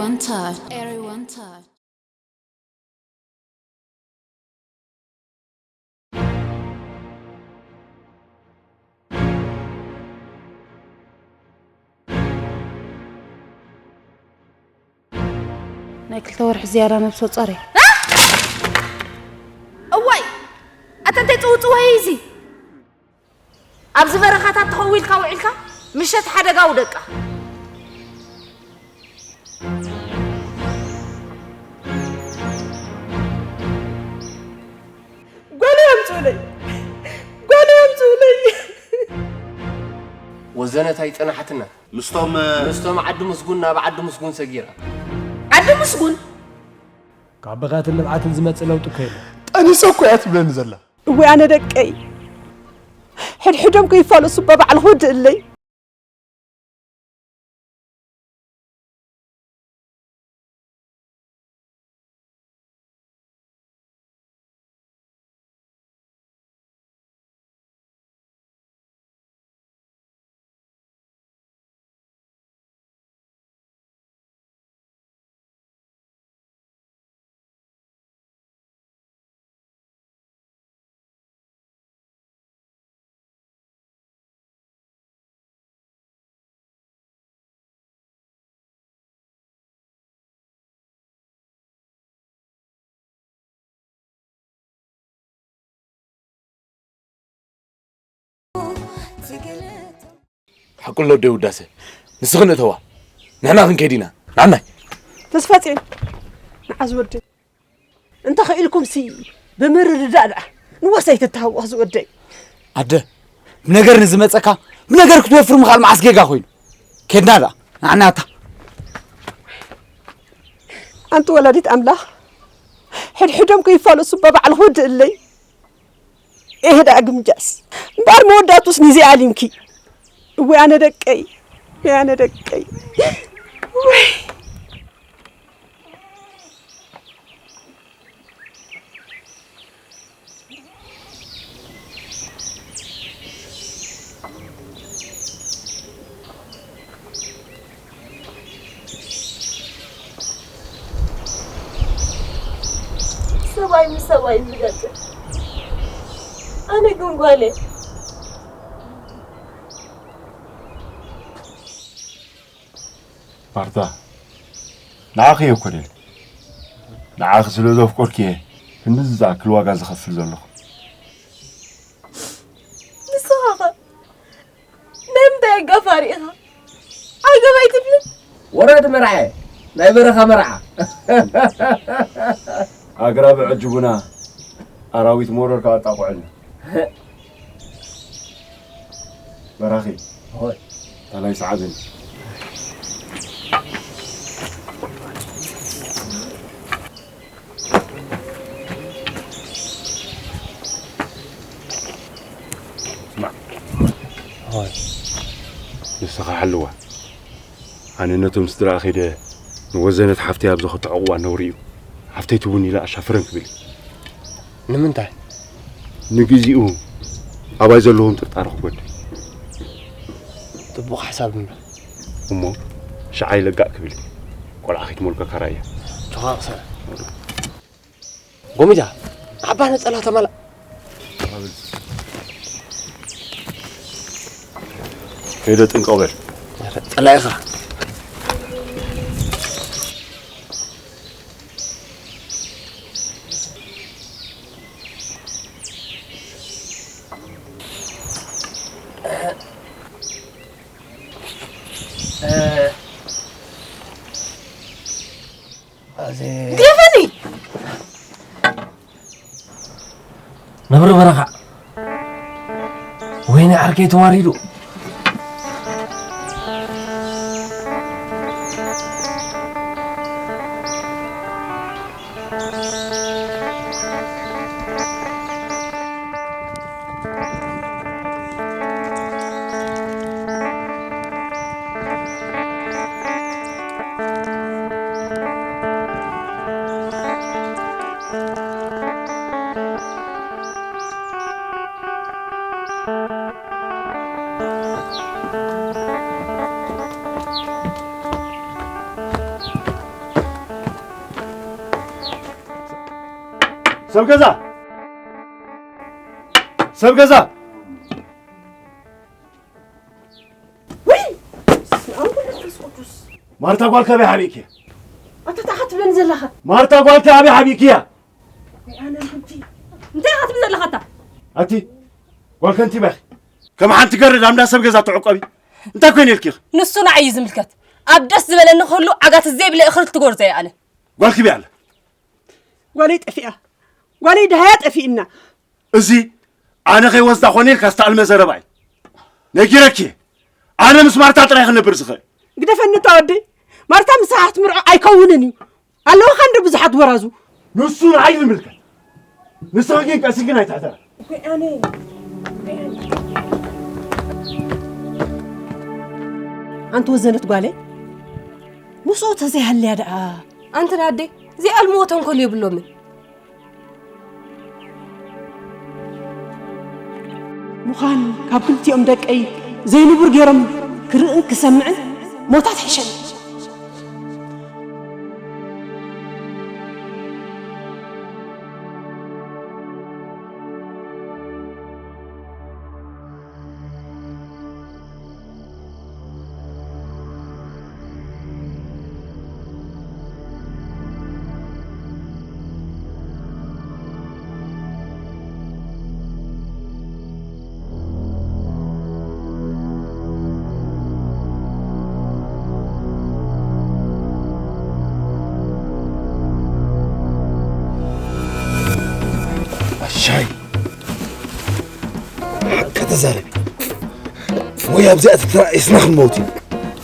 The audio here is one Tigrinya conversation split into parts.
One touch. Everyone touch. ናይ ክልተ ወርሒ ዝያዳ ነብሰ ጾር እየ። እዋይ! ኣታ እንታይ ጽውጽዋይ እዩ እዚ? ኣብዚ በረኻታት ተኸዊልካ ውዒልካ ምሸት ሓደጋ ውደቃ። ጓለይ ኣምጽኡለይ፣ ጓለይ ኣምጽኡለይ። ወዘነት ኣይጸናሓትና። ምስቶም ምስቶም ዓዲ ምስጉን ናብ ዓዲ ምስጉን ሰጊራ። ዓዲ ምስጉን? ካብ ብኽያትን ልምዓትን ዝመጽእ ለውጢ እኮ የለን። ጠኒሰ እኮ እያ ትብለኒ ዘላ። እወ ኣነ ደቀይ፣ ሕድሕዶም ከይፋለሱ በባዕልኹ ድእለይ። ሓቁ ኣሎ ደይ ውዳሰ። ንስኺ ንእተዋ። ንሕና ክንከይድ ኢና። ንዓናይ። ተስፋጽዮን፣ ንዓ ዝወደይ። እንተ ኽኢልኩምሲ ብምርድዳእ ደኣ ንወሰይ ተተሃወኽ ዝወደይ። ኣደ፣ ብነገር ንዝመጸካ ብነገር ክትወፍር ምኻል መዓስ ጌጋ ኮይኑ። ኬድና ደኣ። ንዓናታ። ኣንቲ ወላዲት ኣምላኽ፣ ሕድሕዶም ከይፋለሱ በባዕልኹ ድእለይ። ኤህ ደኣ ግምጃስ እምበኣር መወዳእቱስ ንዘይ ኣሊምኪ። እወ ኣነ ደቀይ፣ ወይ ኣነ ደቀይ። ወይ። ሰብኣይ ምስ ሰብኣይ ዝገጥም። ኣነ ግን ጓለ። ማርታ፣ ንዓኺ እየ እኮ ደልየ። ንዓኺ ስለ ዘፍቀርኩ እየ ክንድዚ ዝኣክል ዋጋ ዝኸፍል ዘለኹ። ንስኻ ኸ ናይ ምንታይ ኣጋፋሪ ኢኻ? ዓገብ ኣይትብልን? ወራዲ መርዓ፣ ናይ በረኻ መርዓ። ኣግራብ ዕጅቡና፣ ኣራዊት መሮር ከኣጣቕዑልና። በራኺ። ሆይ። ታላይ ሰዓብን። ስማዕ። ሆይ። ንስኻ ሓልዋ። ኣነ ነቶም ስድራኣ ከይደ ንወዘነት ሓፍተይ ኣብ ዘኽትዕቕዋ ነውሪ እዩ። ሓፍተይ ትቡን ኢለ ኣሻፍረን ክብል እዩ። ንምንታይ? ንግዚኡ ኣባይ ዘለዎም ጥርጣረ ክጎድል። ጽቡቕ ሓሳብ እምበር። እሞ ሽዓ ይለጋእ ክብል እዩ። ቆልዓ ከይትመልከካ ራእያ። ጆኻ ክሰ-፣ ጎሚዳ፣ ዓባ ነጸላ ተማላ። ከይደ ጥንቀቕ በል። ጸላኢኻ። ግደፈኒ! ነብሪ በረኻ። ወይኒ ዓርከይ ተዋሪዱ። ሰብ ገዛ፣ ሰብ ገዛ። ወይ! በስመ ኣብ ወወልድ ወመንፈስ ቅዱስ። ማርታ ጓልካ ኣበይ ሓቢእክያ? ኣታ እንታይ ኢኻ ትብለኒ ዘለኻ? ማርታ ጓልካ ኣበይ ሓቢእክያ? ወይ ኣነ ርግምቲ። እንታይ ኢኻ ትብል ዘለኻ ኣታ? ኣቲ ጓል ከንቲባ ኢኺ። ከም ሓንቲ ገረድ ኣብ እንዳ ሰብ ገዛ ትዕቆቢ። እንታይ ኮይነ ኢልኪ ኢኺ? ንሱ ንዓይ እዩ ዝምልከት። ኣብ ደስ ዝበለኒ ክህሉ ዓጋቲ ዘይብለይ እኽርት ትጎርዘ እየ ኣነ። ጓልኪ ኣበይ ኣላ? ጓለይ ጠፊኣ። ጓለይ ደሃያ ጠፊእና። እዚ ኣነ ከይወስዳ ኮነ ኢልካ ዝተኣልመ ዘረባ እዩ። ነጊረኪ እየ። ኣነ ምስ ማርታ ጥራይ ክነብር ዝኽእል። ግደፈኒ እታ ወደይ። ማርታ ምሳኻ ክትምርዖ ኣይከውንን እዩ። ኣለውኻ እንዶ ብዙሓት ወራዙ። ንሱ ንዓይ ይምልከት። ንስኺ ግን ቀስ ኢልክን ኣይትሕተራ። ኣንቲ ወዘነት ጓለይ፣ ምስኡ ተዘይሃልያ ደኣ። ኣንቲ ኣደይ፣ ዘይኣልምዎ ተንኮል የብሎምን። ምዃን ካብ ክልቲኦም ደቀይ ዘይንቡር ገይሮም ክርእን ክሰምዕን ሞታ ትሕሸኒ። ኣሻይ፣ ሓቂ ተዛረቢ። ወይ ኣብዚኣ ተተራኢስና ክንመውት ኢና።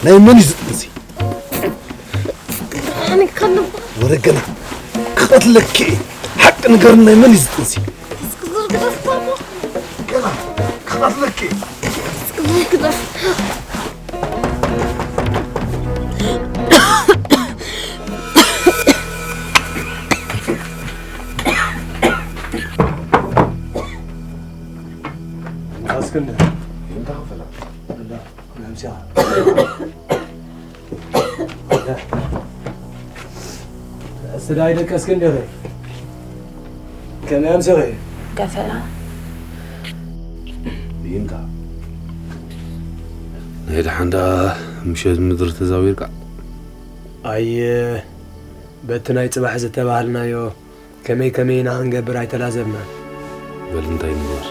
ናይ መን እዩ ዝጥንሲ? ኣነ ከልብ ወረ ገና ክቐትለኪ እየ። ሓቂ ንገርኒ፣ ናይ መን እዩ ዝጥንሲ? እስኪ ዝርግደፍ ባቦ። ገና ክቐትለኪ እየ። እስኪ ዝርግደፍ። እስክንድር። እንዳ፣ መምስያ። እስቲ ዳይ ደቀስክን ዲኺ? ከመይ ኣምሲኺ? ከሰላ። ይንካ። ናይ ደሓን ደኣ ምሸት ምድሪ ተዛዊርካ? ኣየ፣ በቲ ናይ ጽባሕ ዝተባህልናዮ ከመይ ከመይ ኢና ክንገብር ኣይተላዘብናን። በል እንታይ ንግበር?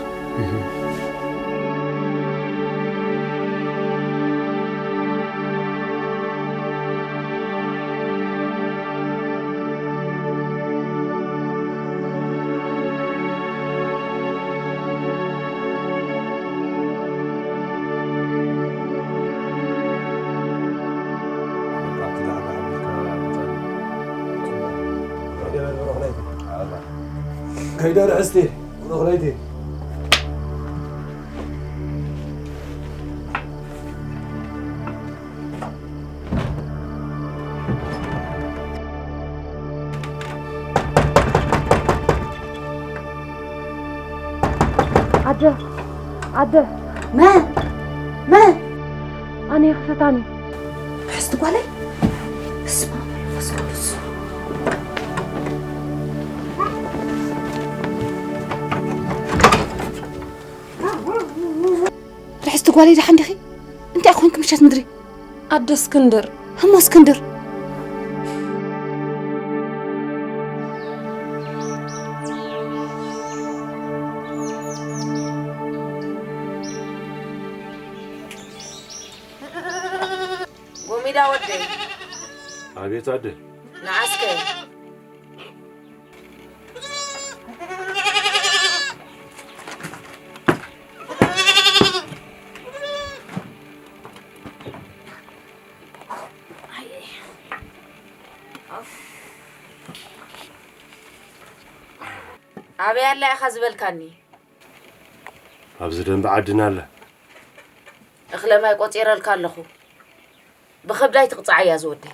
ከይደ ርሕስቲ፣ ብሩኽ ለይቲ። ኣደ፣ ኣደ። መን? መን? ኣነ ክፈታኒ። ርሕስቲ ጓለይ? በስመ ኣብ ወመንፈስ ቅዱስ። ርሕስቲ ጓለይ ደሓን ዲኺ? እንታይ ኮንኪ ምሸት ምድሪ? ኣደ እስክንድር። እሞ እስክንድር? ጎሚዳ ወደይ። ኣቤት ኣደ። ንዓስከ። ኣበይ ኣላ ኢኻ ዝበልካኒ? ኣብዚ ደንበ ዓድና ኣላ። እኽለ ማይ ቆጺረልካ ኣለኹ። ብኸብዳይ ትቕጻዕ እያ ዝወደይ።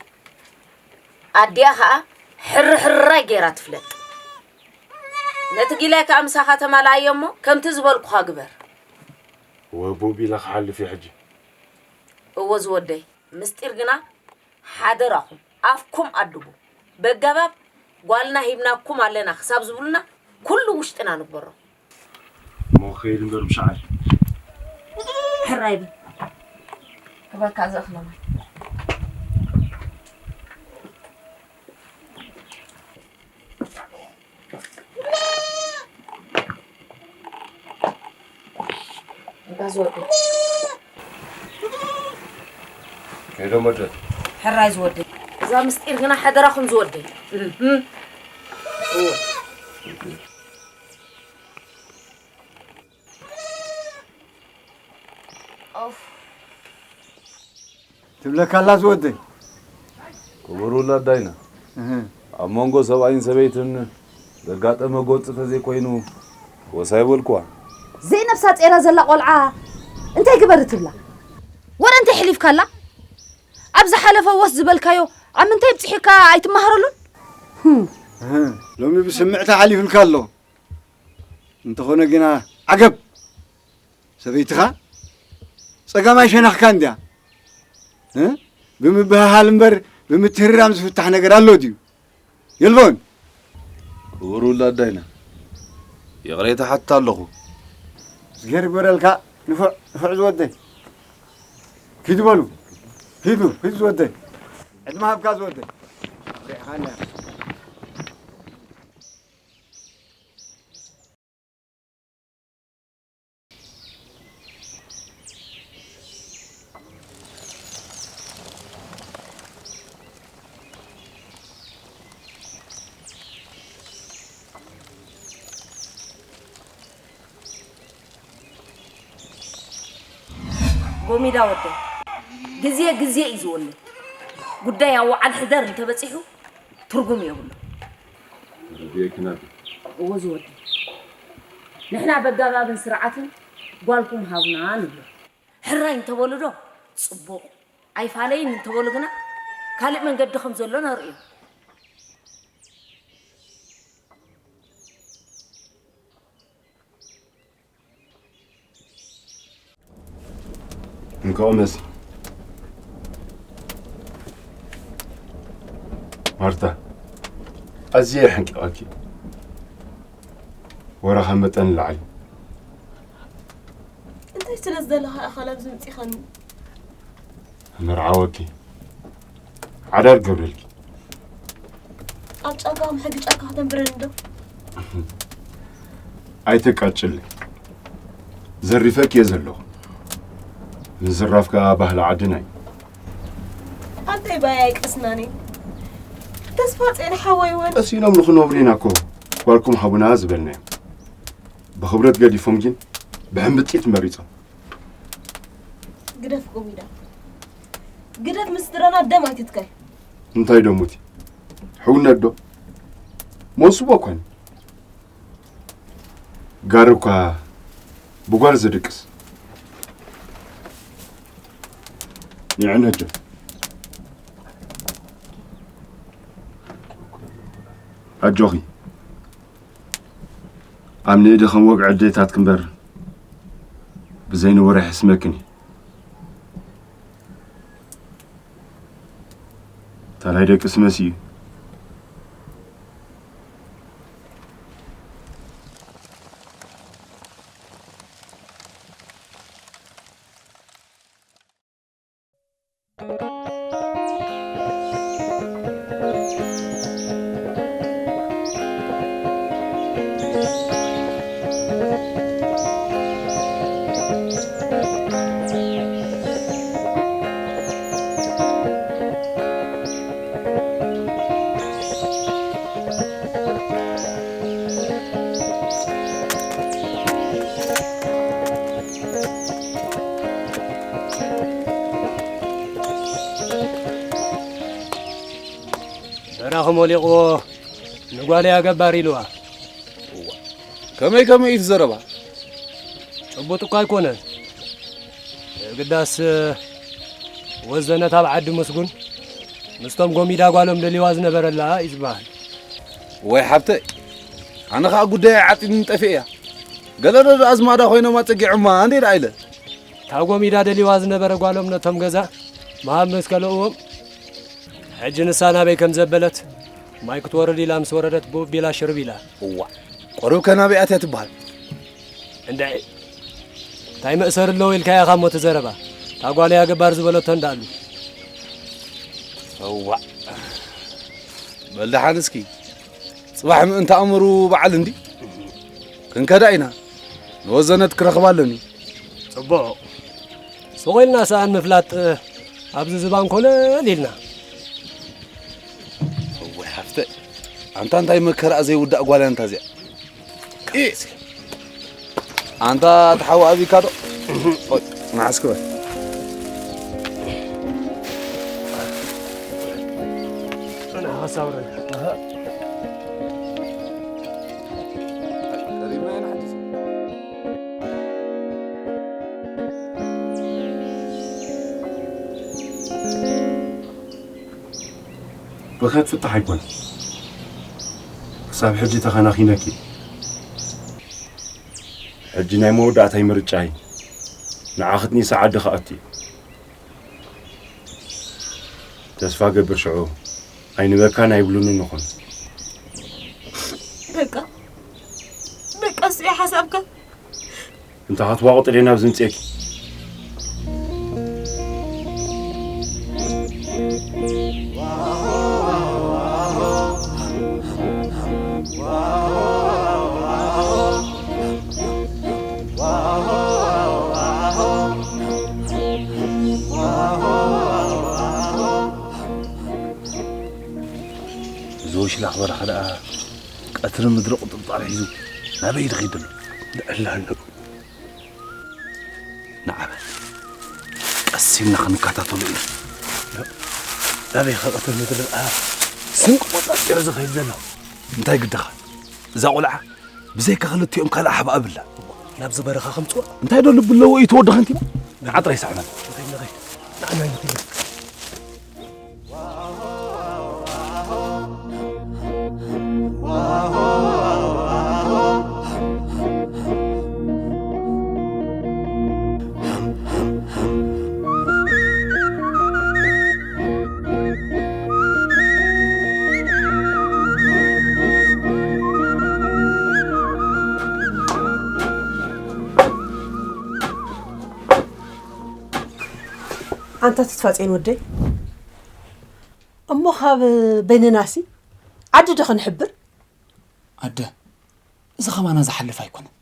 ኣዲኣ ኸኣ ሕርሕራይ ገይራ ትፍለጥ። ነቲ ጊላይ ከኣ ምሳኻ ተማልኣዮ እሞ ከምቲ ዝበልኩኻ ግበር። ወቡብ ኢለ ክሓልፍ እየ ሕጂ። እወ ዝወደይ፣ ምስጢር ግና ሓደራኹም ኣፍኩም ኣድቡ። በጋባብ ጓልና ሂብናኩም ኣለና ክሳብ ዝብሉና ኩሉ ውሽጥና ንግበሮ። እሞ ከይድ እምበር ብሻዓል። ሕራይ ብል። ክበካ ዘእኽለና። እባ ዝወደይ። ከይዶም ወደ። ሕራይ ዝወደይ። እዛ ምስጢር ግና ሓደራኹም ዝወደይ። እህ። እወ። ኦፍ። ትብለካ ኣላ ዝወደይ። ክቡር ውላድ ዳይና፣ እህ። ኣብ መንጎ ሰብኣይን ሰበይትን ዘጋጠመ ጎንፂ ተዘይኮይኑ ወሳይ በልኩዋ። ዘይነብሳ ጼራ ዘላ ቆልዓ እንታይ ግበር ትብላ? ወረ እንታይ ሕሊፍካላ? ኣብ ዝሓለፈ ወስ ዝበልካዮ ኣብ ምንታይ ብፅሒካ ኣይትመሃረሉን? ህም። እህ፣ ሎሚ ብስምዕታ ሓሊፉልካ ኣሎ። እንተኾነ ግና ዓገብ! ሰበይትኻ ጸጋማይ ሸነኽካ እንድያ። እ? ብምብህሃል እምበር ብምትህርራም ዝፍታሕ ነገር ኣሎ ድዩ? የልቦን። ክቡር ውላድ ዳይና፣ ይቕሬታ ሓትት ኣለኹ። እዝግሄር ይግበረልካ። ንፉዕ፣ ንፉዕ ዝወደይ። ኪዱ በሉ። ኪዱ፣ ኪዱ ዝወደይ። ዕድመ ሃብካ ዝወደይ። ኣፍሪሕኻና። ጎሚዳ ወደይ፣ ግዜ ግዜ እዩ ዝወልድ። ጉዳይ ኣዋዓል ሕደር እንተበጺሑ ትርጉም የብሉ። ርድኤኪ ናተይ። እወ ዝወደይ፣ ንሕና በጋባብን ስርዓትን ጓልኩም ሃቡና ንብሎ። ሕራይ እንተበሉ ዶ ጽቡቕ፣ ኣይፋለይን እንተበሉ ግና ካልእ መንገዲ ከም ዘሎ ነርእዮ። እንካኦ መሲ። ማርታ፣ ኣዝየ የሕንቂቐኪ። ወረ ካብ መጠን ንላዕሊ። እንታይ ስለ ዝደለኻ ኢኻ ናብዚ ምጺኻኒ? መርዓወኪ። ሓዳር ገብረልኪ። ኣብ ጫካ ከም ሕጊ ጫካ ከተንብረኒ ዶ? ኣይተቃጭልኒ። ዘሪፈኪ እየ ዘለኹ። ምዝራፍ ከኣ ባህሊ ዓድና እዩ። ኣንታይ ባይ ኣይቀስናኒ። ተስፋ ጼን ሓወይ እውን። ቀሲኖም ንኽነብሩ ኢና እኮ ጓልኩም ሃቡና ዝበልናዮም። ብኽብረት ገዲፎም ግን ብሕምብጢት መሪጾም። ግደፍ ጎሚዳ። ግደፍ ምስ ስድራና ደም ኣይትትከል። እንታይ ዶ ሙቲ? ሕውነት ዶ? መውስቦ እኳ እዩ። ጋሪ እኳ ብጓል ዝድቅስ። ንዕነጆ። ኣጆኺ። ኣብ ንእዲ ከም ወግዒ ኣዴታትኪ እምበር ብዘይ ንቡር ኣይሕስመክን እዩ። ታላይ ደቅስ መሲዩ። በራኺ ሞሊቕዎ ንጓለይ ኣገባር ኢልዋ። እዋ፣ ከመይ ከመይ እዩ እቲ ዘረባ? ጭቡጥ እኳ ኣይኮነን። የግዳስ ወዘነት ኣብ ዓዲ ምስጉን ምስቶም ጎሚዳ ጓሎም ደልይዋ ዝነበረላ እዩ ዝበሃል። ወይ ሓብተይ፣ ኣነ ኸኣ ጉዳይ ዓጺኒ ጠፊኤ እያ። ገለ ዶ ኣዝማዳ ኮይኖም ኣጸጊዖማ እንዴ ደኣ ኢለ። እታ ጎሚዳ ደልይዋ ዝነበረ ጓሎም ነቶም ገዛ ምሃብ ምስ ከለእዎም፣ ሕጂ ንሳ ናበይ ከም ዘበለት ማይ ክትወርድ ኢላ ምስ ወረደት ብኡ ቢላ ሽርብ ኢላ። እዋ፣ ቆርብከ ናበይ ኣትያ ትበሃል? እንድዒ፣ እንታይ መእሰሪ ኣለዎ ኢልካያ ኢኻ እሞ እቲ ዘረባ? እታ ጓለይ ኣገባር ዝበለቶ እንዳኣሉ። እዋእ፣ በል ደሓን እስኪ፣ ጽባሕ ምእንቲ ኣእምሩ በዓል እንዲ ክንከዳ ኢና። ንወዘነት ክረኽባ ኣለኒ። ጽቡቕ። ስቕ ኢልና ሰኣን ምፍላጥ ኣብዚ ዝባን ኮለል ኢልና። እዋይ ሃፍተ፣ ኣንታ እንታይ መከራ ዘይውዳእ ጓል ኣንታ እዚኣ። ኢ፣ ኣንታ ተሓዋ ኣቢካ ዶ? ኦይ፣ መዓስ ክበል። ብኸት ፍታሕ ኣይኮነን። ክሳብ ሕጂ ተኸናኺነኪ። ሕጂ ናይ መወዳእታይ ምርጫይ ንዓ ክትኒሳ ዓዲ ክኣቱ እዩ። ተስፋ ገብር ሽዑ ኣይንበካን ኣይብሉንን ንኹን። በቃ፣ በቃ፣ እሱ እዩ ሓሳብካ። እንተ ኻትዋቑጥሪ ናብ ዝምጽኤኪ። እዚ ወሽላኽ በረኻ ደኣ ቀትሪ ምድሪ ቁጥጣር ሒዙ ናበይ ድኸይድ ኣሎ? ልዕሊ ኣሎ። ንዓ በል፣ ቀስ ኢልና ክንከታተሎ ኢና። ናበይ ኸ ቀትሪ ምድሪ ደኣ ስንቂ ቆጻጺሩ ዝኸይድ ዘሎ? እንታይ ግደኻ? እዛ ቆልዓ ብዘይካ ክልቲኦም ካልእ ሓባ ኣብላ። ናብዚ በረኻ ከምጽዋ? እንታይ ዶ ልቢ ኣለዎ እዩ ተወዲ ከንቲባ? ንዓ ጥራይ ሰዕመን። ንኸይድ፣ ንኸይድ። ንዓ ንኸይድ። ኣንታ ተስፋጽዮን ወደይ፣ እሞ ካብ በይንናሲ ዓዲ ዶ ክንሕብር? ኣደ፣ እዚ ኸማና ዝሓልፍ ኣይኮነን።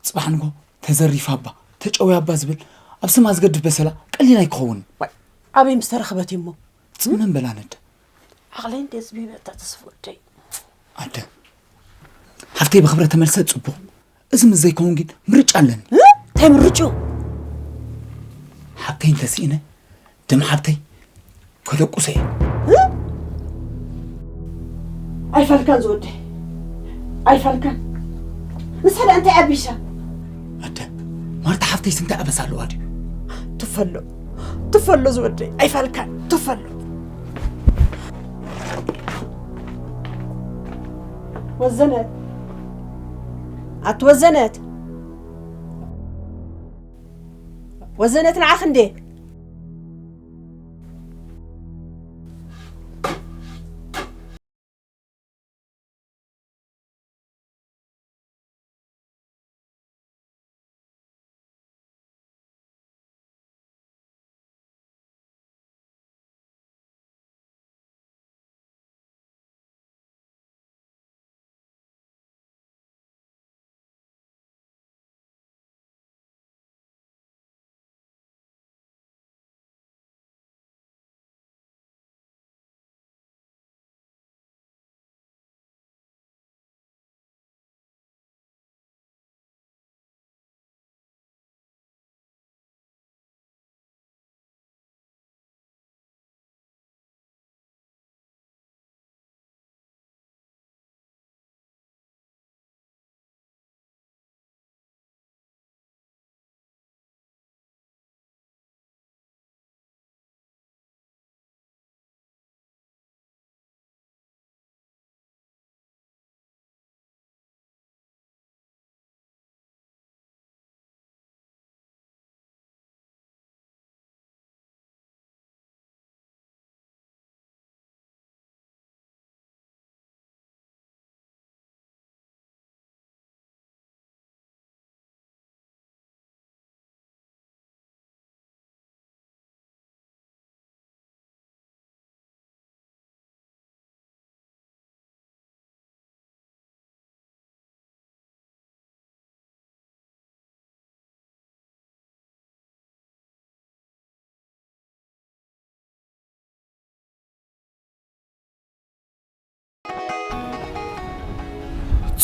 ጽባሕ ንግሆ ተዘሪፋ እባ፣ ተጨውያ እባ ዝብል ኣብ ስማ ዝገድፍ በሰላ ቀሊል ኣይክኸውንን። ዋይ፣ ኣበይ ምስ ተረኽበት እሞ? ጽመም በላ ነደ። ዓቕለይ እንዴ ዝቢበ እታ ተስፋ ወደይ። ኣደ፣ ሓፍተይ ብኽብረ ተመልሰ ጽቡቕ። እዚ ምስ ዘይከውን ግን ምርጫ ኣለኒ። እ? እንታይ ምርጭኡ? ሓብተይ እንተስኢነ፣ ደም ሓብተይ ከደቁሰ እየ። እ? ኣይፋልካን ዝወደይ። ኣይፋልካን። ንሳ ደኣ እንታይ ኣቢሳ? ኣደ፣ ማርታ ሓፍተይስ እንታይ ኣበሳ ኣለዋ ድዩ? ትፈሎ። ትፈሎ ዝወደይ። ኣይፋልካን። ትፈሎ። ወዘነት። ኣቲ ወዘነት። ወዘነት ንዓኺ እንዴ?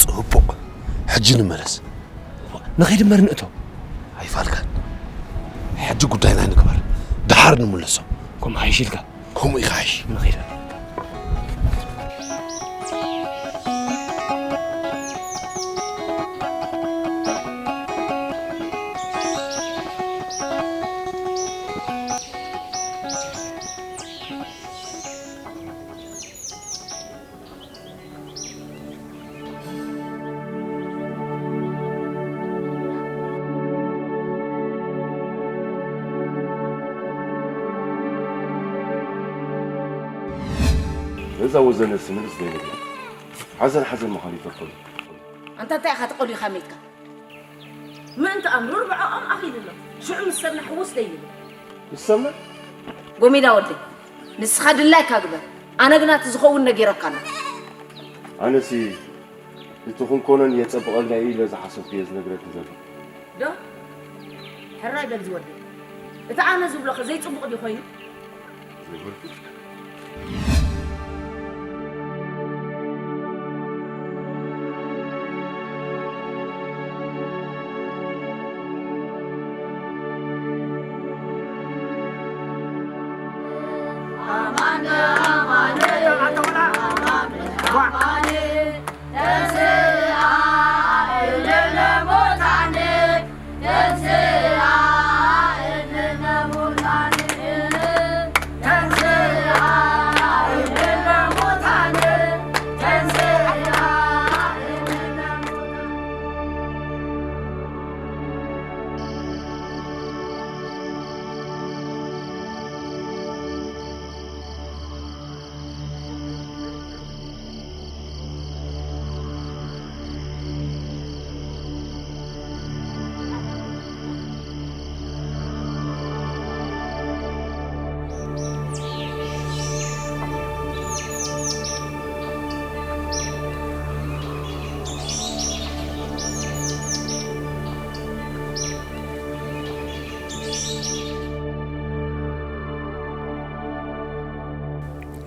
ጽቡቕ። ሕጂ ንመለስ። ንኸይድ እምበር ንእቶ። ኣይፋልካን። ሕጂ ጉዳይና ንግበር። ደሓር ንምለሶ። ከምኡ ሓይሽ ኢልካ። ከምኡ ኢኻ ሓይሽ። ንኸይድ። እዛ ወዘነ ስምልስ ዘይብላ ሓዘን ሓዘን ምዃኑ ይፈርፈሉ። ኣንታ እንታይ ኢኻ ተቆሊኻ ሜትካ? ምእንቲ ኣምሩ ርብዖኦም ኣኺሉ ኣሎ። ሽዑ ምስ ሰብና ሕውስ ደይብል። ምስ ሰብና? ጎሚዳ ወደይ፣ ንስኻ ድላይካ ግበር። ኣነ ግና እቲ ዝኸውን ነጊረካ ኣሎ። ኣነሲ እቲ ክንኮነን የጸብቐልና እዩ ኢለ ዝሓሰብኩ እየ ዝነግረኪ ዘሎ። ዶ? ሕራይ በል ዝወደይ። እቲ ኣነ ዝብሎኸ ዘይጽቡቕ ድዩ ኮይኑ?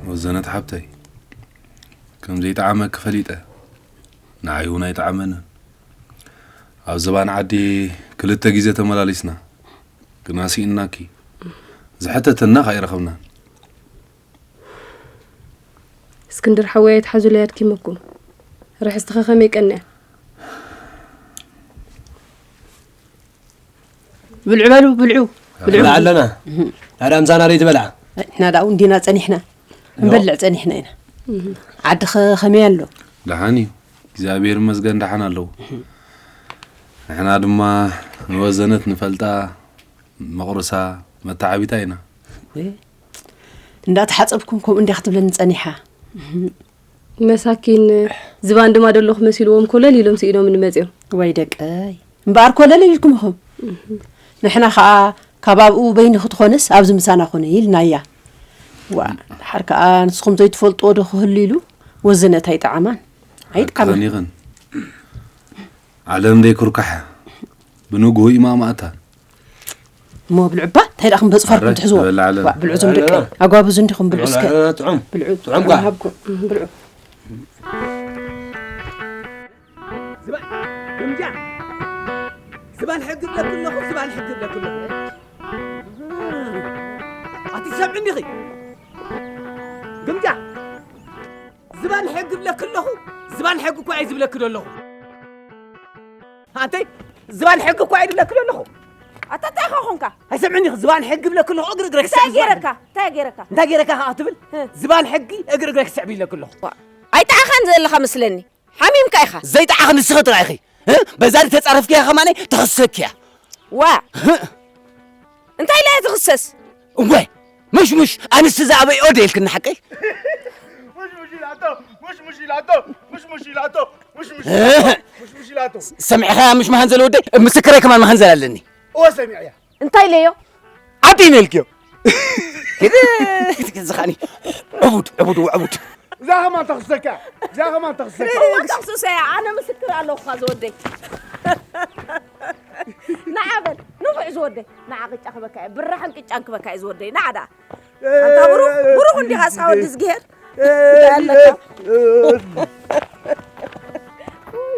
ወዘነት ሓብተይ፣ ከም ዘይጠዓመኪ ፈሊጠ፣ ንዓይ እውን ኣይጠዓመንን። ኣብ ዝባን ዓዲ ክልተ ግዜ ተመላሊስና፣ ግና ስኢንናኪ። ዝሕተተና ከኣ ኣይረኸብናን። እስክንድር ሓወይ ኣይትሓዙለይ ኣድኪመኩም። ርሕስትኸ ከመይ ቀንያ? ብልዑ በሉ፣ ብልዑ፣ ብልዑ። ንበልዕ ኣለና። እህ። ናዳ ምሳና ደይ ትበልዓ? ንሕና ዳኡ እንዲና ጸኒሕና። ዮ። ንበልዕ ጸኒሕና ኢና። እህ። ዓድኸ ከመይ ኣሎ? ደሓን እዩ። እግዚኣብሔር ይመስገን ደሓን ኣለዉ። እህ። ንሕና ድማ ንወዘነት ንፈልጣ፣ መቑርሳ፣ መተዓቢታ ኢና። እህ። እንዳተሓጸብኩም ከምኡ እንዲያ ክትብለኒ ጸኒሓ። እህ። መሳኪን ዝባን ድማ ደለኹ መሲልዎም ኮለል ኢሎም ስኢኖም ንመጺኦም። ወይ ደቀይ፣ እምበኣር ኮለል ኢልኩም ኢኹም። እህ። ንሕና ኸኣ ካብ ኣብኡ በይንኺ ትኾንስ ኣብዚ ምሳና ኹኒ ኢልናያ። ዋ፣ ድሓር ከኣ ንስኹም ዘይትፈልጥዎ ዶ ክህሉ ኢሉ ወዘነት ኣይጠዓማን። ኣይጠዓማን። ሓቅኽን ኢኽን። ዓለም ደይኩርካሕ፣ ብንግሁ ይማማእታ። እሞ ብልዑ እባ፣ እንታይ ደኣ ክንበጽፈርኩም ኣረ፣ ትሕዝዎ? ንበልዕ ኣለና። ዋ፣ ብልዑ እዞም ደቀይ፣ ኣጓብዙ እንዲኹም ብልዑ እስከ። ጥዑም። ብልዑ፣ ጥዑም ጓ። ሃብኩም፣ ብልዑ። ዝባን፣ ግምጃ። ዝባን ሕጊ እብለኪ ኣለኹ፣ ዝባን ሕጊ እብለኪ ኣለኹ። ኣቲ ትሰምዕኒ ኢኺ? ግምጃ። ዝባን ሕጊ እብለኪ ኣለኹ፣ ዝባን ሕጊ እኮ እየ ዝብለኪ ዘለኹ። ኣንተይ፣ ዝባን ሕጊ እኮ እየ ዝብለኪ ዘለኹ። ኣታ እንታይ ኢኻ ኾንካ? ኣይሰምዕኒ ኢኺ፣ ዝባን ሕጊ እብለኪ ኣለኹ፣ እግሪ እግረይ እንታይ ክስዕብ ዝባን ገይረካ? ሕጊ። እንታይ ገይረካ? እንታይ ገይረካ ከዓ ትብል? እ። ዝባን ሕጊ እግሪ እግረይ ክስዕብ ኢለኪ ኣለኹ። ዋ፣ ኣይጠዓኻን ዘለኻ መስለኒ። ሓሚምካ ኢኻ። ዘይጠዓኺ ንስኺ ጥራይ ኢኺ። እ? በዛ ተጻረፍክያ ከማነይ ተኸሰክያ። ዋ። እ? እንታይ ኢላ እያ ትኽሰስ? እወ፣ ምሽ ምሽ፣ ኣንስቲ ዝኣበይኦ ዶ ኢልክኒ ሓቀይ? ምሽ ምሽ ኢላቶ፣ ምሽ ምሽ ኢላቶ፣ ምሽ ምሽ ኢላቶ፣ ምሽ ምሽ እ? ኢላቶ፣ ምሽ ምሽ ኢላቶ። ሰሚዕኻያ ምሽ መሃንዘል ወደይ? ምስክረይ ከማን መሃንዘል ኣለኒ። እወ ሰሚዐያ። እንታይ ኢለዮ? ዓዲ ኢነ ኢልክዮ። ሂድ፣ ዝኻኒ ዕቡድ፣ ዕቡድ፣ ዕቡድ። እዛ ከማን ተኽሰካ፣ እዛ ከማን ተኽሰካ። እዋ ተኽሱሰያ፣ ኣነ ምስክር ኣለኹ ዝወደይ። ንዓ በል፣ ንፉዕ ዝወደይ። ንዓ ቅጫ ክበካ እየ፣ ብራሕን ቅጫን ክበካ እየ ዝወደይ። ንዓ ደኣ። ኣንታ ብሩኽ፣ ብሩኽ እንዲኻ እስኻ ወዲ እዝግሄር። እንታይ ኣለካ? ውይ፣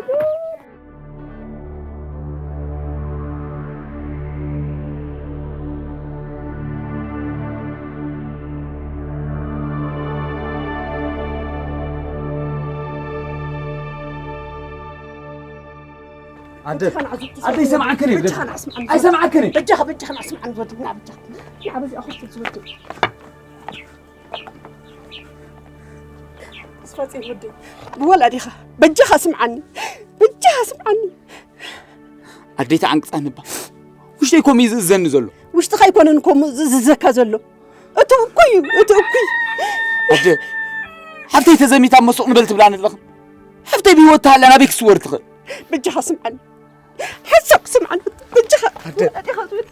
ኣደ ኣደ ይሰማዓክን እዩ። ኣይሰማዓክን እዩ። በጃኻ በጃኻ ኣስምዓኒ ዝወዲ ና በጃኻ ና በጃኻ ና በጃኻ ስፋጽ ወዲ ብወላዲኻ በጃኻ ስምዓኒ በጃኻ ስምዓኒ ኣደይ ተዓንቅጻኒ እባ ውሽጠይ ከምኡ እዩ ዝእዘኒ ዘሎ ውሽጥኻ ኣይኮነን ከምኡ ዝእዘካ ዘሎ እቲ እኩይ እዩ እቲ እኩይ ኣደ ሓፍተይ ተዘሚታ መሱቕ ንበል ትብላኒ ኣለኽን ሓፍተይ ብህይወት ተሃልያ ናበይ ክስወር ትኽእል በጃኻ ስምዓኒ ሓሳብ ስምዓኒ በጃኻ ኣደ ወላዲኻ ዝወዲ